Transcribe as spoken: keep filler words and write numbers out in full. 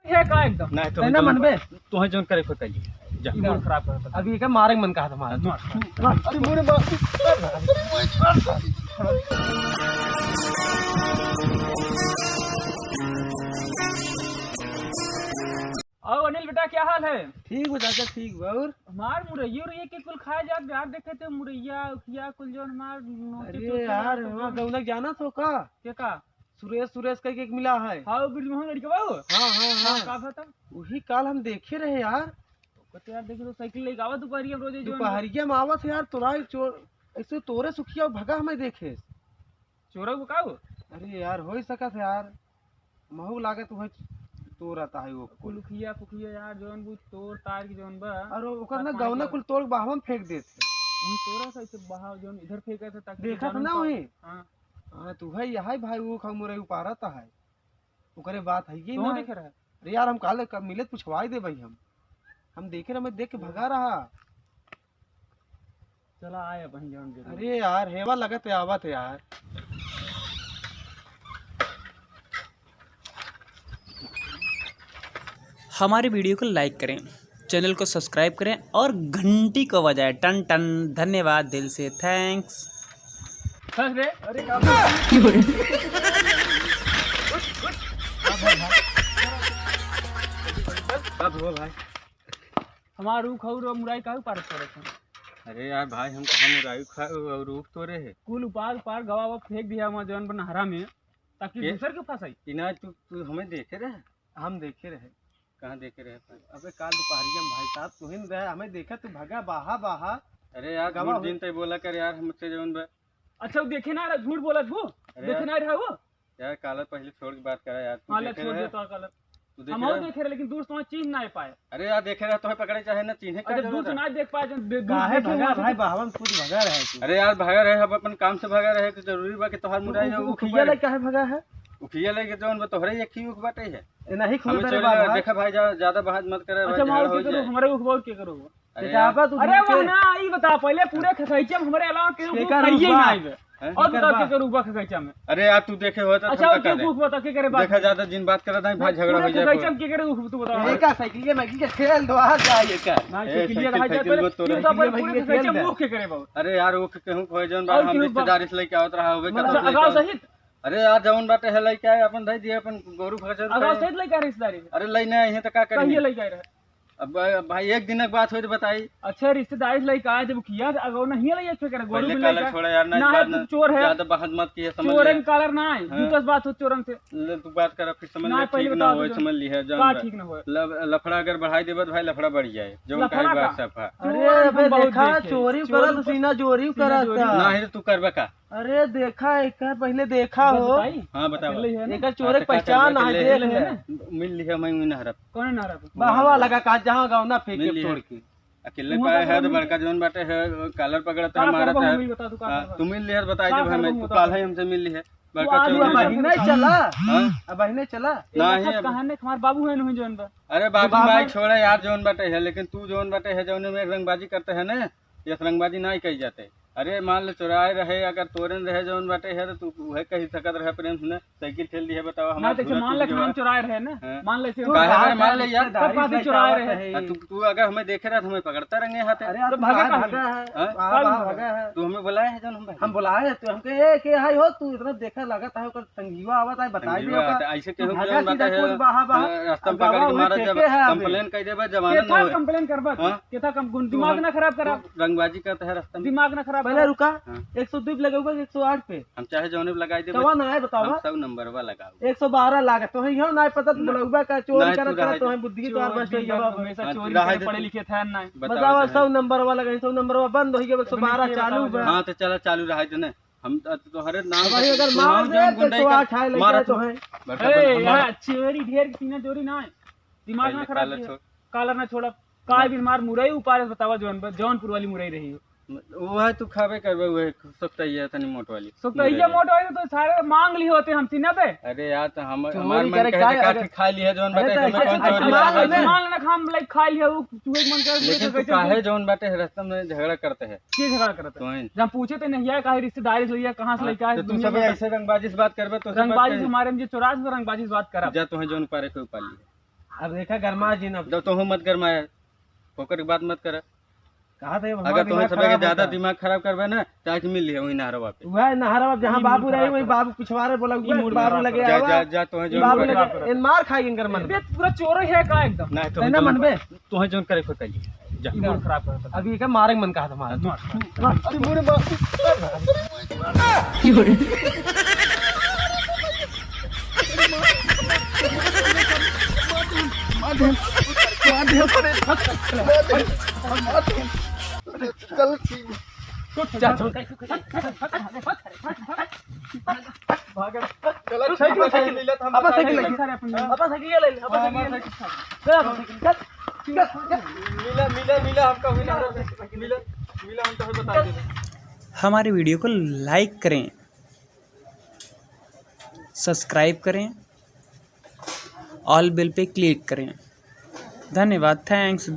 है का एकदम? नहीं, तो तू ना हम मनबे। तोहे जौन करे को कहिए। जा। ई मूड खराब करता। अभी एका मारे मन कहा था मार। मार। अरे मोरे बाप। और अनिल बेटा, क्या हाल है? ठीक बा चाचा, ठीक बा। और? हमार मुरैया उरैया के कुल खाए जात बा यार, देखे थे मुरैया उखिया कुल जौन हमार नोचे अरे चोचे यार, वाला सब वहाँ जौन। गौना जाना तो का? के का? सुरेश, सुरेश कह के एक मिला है। हाँ, वो बिरजमोहन लड़के बा वो? हाँ, हाँ, हाँ, हाँ। का बात है? वही काल हम देखे रहे यार। ओकर तो यार, देखे तो साइकिल लेके आवत दुपहरिया में रोजे जौन। दुपहरिया में आवत है यार, तोरा चोर, ऐसे तोरे सुखिया भगा हमें देखे। चोरक बा का वो? अरे यार, हो ही सकत है यार। महू लागत वही तोर रहता है वो कुल कुल। उखिया पुखिया यार, जौन बूझ तोर तार की जौन बा। और ओकर ना आसमान गौना के कुल तोड़ के बहावा में फेंक देत है। वही तोरा सा इसे बहाव जौन इधर फेंका था ताकि देखत जानू ना का। वही। हाँ। हाँ, तू है यही भाई, वो खा मुरई उपारत है। ओकरे बात है कि तो ना? देखे रहे? अरे यार, हम काले क-, मिले त पुछवाई दे भाई हम। हम देखे रहे, मैं देख के भगा रहा। चला आए अपन जौन जरूर। अरे यार, हेवा लगत है, आवत है यार। हमारे वीडियो को लाइक करें, चैनल को सब्सक्राइब करें और घंटी को बजाएं टन टन। धन्यवाद दिल से, थैंक्स। हंस रे। अरे का बात हुआ भाई? हमार ऊख और मुरई काहे उपारत करत हन? अरे यार भाई, हम कहाँ मुरई खा और ऊख तोरे है? कुल उपार उपार गवा ववा फेंक दिया वहाँ जौन बा नहरा में, ताकि के? दूसर के फंसाई। इना तू, तू हमें देखे रहे? हम देखे रहे। कहाँ देखे रहे? अबे काल दोपहरिया में भाई साहब, तू ही न रहे, हमें देखा तू भगा बाहा बाहा। अरे यार, गवा झूठ हो। दिन तय बोला कर यार, हमसे जौन बा। अच्छा, वो देखे ना रहा, झूठ बोला तू? अरे देखे यार। ना रहा वो? यार, कालर पहले छोड़ के बात करा यार। तू हाँ, ले, देखे छोड़ रहे? दे तो कालर। तू देखे हम और रहे? देखे रहे, लेकिन दूर से तुम्हारा चीज ना पाए। अरे यार, देखे रहे, तुम्हें पकड़े चाहे ना, चीन्हे का अच्छा, दूर जरूरत से है? ना देख पाए, जब दे-, दूर काहे देखे भगा होंगे। भाई, बहवा में कुछ भगा रहे तू। अरे यार, भगा रहे, हम अपन काम से भगा रहे, कि जरूरी बा कि तोहार मुरई तू उखिया ले काहे भगा है? उखिया ले के जौन बा, तोहरे एक ही उख बाटे है। ए, नहीं, खुद हमें तेरे चल बाप रहा, है। देखा भाई, जा-, ज्यादा बात मत करे, अच्छा, भाई, झगड़ा हो जाए। हमारे के करो, हमारे उख बाउर के करो? अरे यार। अरे वो ना, ई बता, पहले पूरे खसैचे में हमरे अलावा केहू केकर खाइए रुपा? ना आइबे। हैं? और केकर बता, बा? केकर रुपा खसैचा में? अरे यार, तू देखे हो तो अच्छा, तुमका केकर कह दे। रुपा बता, केकर बात? देखा जाता, जिन बात करत है, भाई, झगड़ा हो जाए। खसैचा में केकर रुपा तू बता? ए, का साइकिल के, माइकिल के खेल दो, आ जा ये का। ना, ए, साइकिल के साइकिल, रहा जाए, साइकिल पहले मत तोड़े। तू तो अपन पूरे खसैचा में मुख के करे बाबू। अरे यार, वो केहूँ हो जौन बा, और हम केहू बा? रिश्तेदारी से लेके आवत रहा होबे, मतलब, कतौ लेके अगाव आवत। सहित? अरे यार, जौन बाटे है, लेके आए, अपन धई दिए, अपन गोरू खचर अगाव सहित लेके आए रिश्तेदारी? अरे, लेने आए हैं तो का करेंगे? कहिए लेके आए रहे? अब, अब भाई, एक दिन के बात होई तो बताई। अच्छा, रिश्तेदारी से लेके आए, जब किया था, अगर नहीं ले, अच्छा करे, गोरू पहले भी कालर लेके छोड़ा यार, ना ना, इस बात तू ना, चोर है। ज्यादा बहस मत किया, समझ चोरन ले। कालर ना है, हाँ। जूता से बात हो चोरन से। ले, तू बात कर, फिर समझ ना, ले, पहले ठीक ना बताओ होए, तो। समझ ली है, जान का बा। ठीक ना होए? लब-, लफड़ा अगर बढ़ाई देबे तो भाई, लफड़ा बढ़ जाए, जौन लफड़ा कहीं बात का? सब है। अरे, चोरन अबे हम बहुत देखा, देखे। चोरी चोरी करत, ऊपर सीना जोरी सीना करत जोरी। है। ना है तो तू करबे का? अरे, देखा, एकर पहले देखा हो। बताई? हाँ, बताओ। अकेले है ना? एकर चोरे अच्छा, का पहचान करबे, है, अकेले देख है ले। ना? मिल लिया, मैं उन्हें हरप। कौन ना रहा? बहवा लगा का जहाँ गाँव ना फेंके मिल लिया। तोड़ के। अकेले वो पाए तो है तो मिल बड़का जौन बाटे है, कालर पकड़त है, का मारत करबो है। मिल बता, तू का हाँ, करबो? तू मिल लिया, बताई का देब हमें, करबो तू बता? काल है हमसे मिल लिया। बड़का हाँ, चोर अब बहिने चला। हाँ? अब बहिने चला। नहीं, देखत अब कहाँ ने हमार बाबू है नहीं जौन बा। अरे बाबू बाबा भाई छोड़े यार, जौन बाटे है, लेकिन तू जौन बाटे है, जौन में रंगबाजी करते है ना, ये रंगबाजी नहीं कही जाते। अरे मान ले चोराए रहे, अगर तोरन रहे जौन बाटे है, तो तू उहे कही सकत रहे प्रेम से ना, साइकिल ठेल दिए, बताओ, ना, हमार देखे, झूला मान टूट ले कि गया। हम चोराए रहे ना, हाँ। मान ले से तू काहे काहे रे, मान ले यार। रिश्तेदारी तब बात से चोराए रहे। आ, तू, तू अगर हमें देखे रहे, तो हमें पकड़ता रंगे हाथे। अरे यार, तो तू भागा काहे का? भागा है? हाँ? बाहर, बाहर भागा है। तू हमें बुलाए है जौन हम भागे? हम बुलाए हैं, तो हमके, "ए, के हाय हो, तू इतना देखा लागत है, ओकर संगीवा आवत है, बताई संगीवा दियो का?" आवत है, ऐसे तू केहू भागा जौन सीधा बाटे है, चोरी बाहा, बाहा। हाँ, रास्ता में अब पकड़ के गाँव में मारा फेंके जब है अबे। कंप्लेन कर देबे, जमाना केथा ना होए। कंप्लेन करबा? हाँ? केथा कम-, गुन-, दिमाग तू ना खराब करा। रंगबाजी करता है रास्ता में। दिमाग ना खराब पहले करा। रुका, हाँ। एक सौ दो पे लगाऊंगा, एक सौ आठ पे। हम चाहे जौने पे लगाई देबे। तवा ना है, बतावा। हम सौ नंबरवा लगाओ। एक सौ बारह लागत, तो है, यो ना पता, ना। बुलौबा का चोरी ना, करत, तू रहे करत, तो है, बुद्धि तो हर चोर बस की हो गया। हमेशा हाँ, तू चोरी रहे करे, दे। पढ़े लिखे थे ना। बताओ, बतावा, तो है। सौ नंबरवा लगाई, सौ नंबरवा बंद हो गया, एक सौ बारह चालू बा। हाँ, तो चला, चालू रहा है, तो ना। हम तो तोहरे नाम भाई, अगर मार दे, तो गुंडई सौ आठ है, लेके मारा तो तू। है। बड़का ए, बड़का मारा। यार, चोरी ढेर की सीना चोरी ना है। दिमाग ना पहले खराब कालर किया। छोड़। कालर ना छोड़ा। काय दिन मार मुरई उपारे बतावा, जौन पर, जौनपुर वाली मुरई रही हो। वो है, तू खाबे करबे, वो है, सोकतैया तनी मोट वाली। सोकतैया मुरई। मोट वाली तो सारे मांग ली होते हम सीना पे। अरे यार, तो हम, चोरी हमार मन करे कहे का, तो काफी अगर खा लिया, जौन अरे बाटे, तो हमें ऐसे कौन तो चोरी मांग वाला ले। बात है? मांग ना, हम लाइक खा लिया, वो चूहे के मन करे, लेकिन तो तू कैसे काहे जौन बाटे है, रास्ता में झगड़ा करते हैं? के झगड़ा करते हैं? तो हैं। जब पूछे तो नहीं आया, काहे रिश्तेदारी से लिया, कहाँ से हाँ, लेके आए, तो तू दुनिया सब में ऐसे रंगबाजी से बात करबे, तो सब रंगबाजी बात से हमारे में जो चोरास में रंगबाजी से बात करब। जा, तुम्हें जौन पारे के उपार लिया। अब देखा, गरमा जिन अब। जब तोहू मत गरमाया, ओकर के बात मत करा। कहा था ये, अगर तोहे सबके ज्यादा दिमाग खराब करबे ना, तो आके मिल लिहे वही नहरवा पे। वह नहरवा जहाँ बाबू रहे, वही बाबू पिछवारे बोला, वह बाबू लगे जा, आवा। जा, जा, तोहे जो बाबू लगे, इन मार खाएगी इनकर मन। ये पूरा चोर है का एकदम? नहीं, तोहे ना जो मनबे। तोहे जोन करे को करिए। जा। ये मूड खराब करता। अभी का मारे मन कहा था मारे। मार। अरे मोरे बाप। मार दे, मार दे, मार दे, मार दे, मार दे। चल, ठीक। जा, जा। चला, ठीक है, साइकिल मिला था, हम अपन साइकिल लेके। अपन साइकिल ले ले, अपन साइकिल ले ले। चल, अपन साइकिल, चल, चल, चल। मिला, मिला, मिला, हमका हुई ना, मिला, मिला, हमका हुई बता दे। हमारे वीडियो को लाइक करें, सब्सक्राइब करें, ऑल बेल पे क्लिक करें। धन्यवाद, थैंक्स।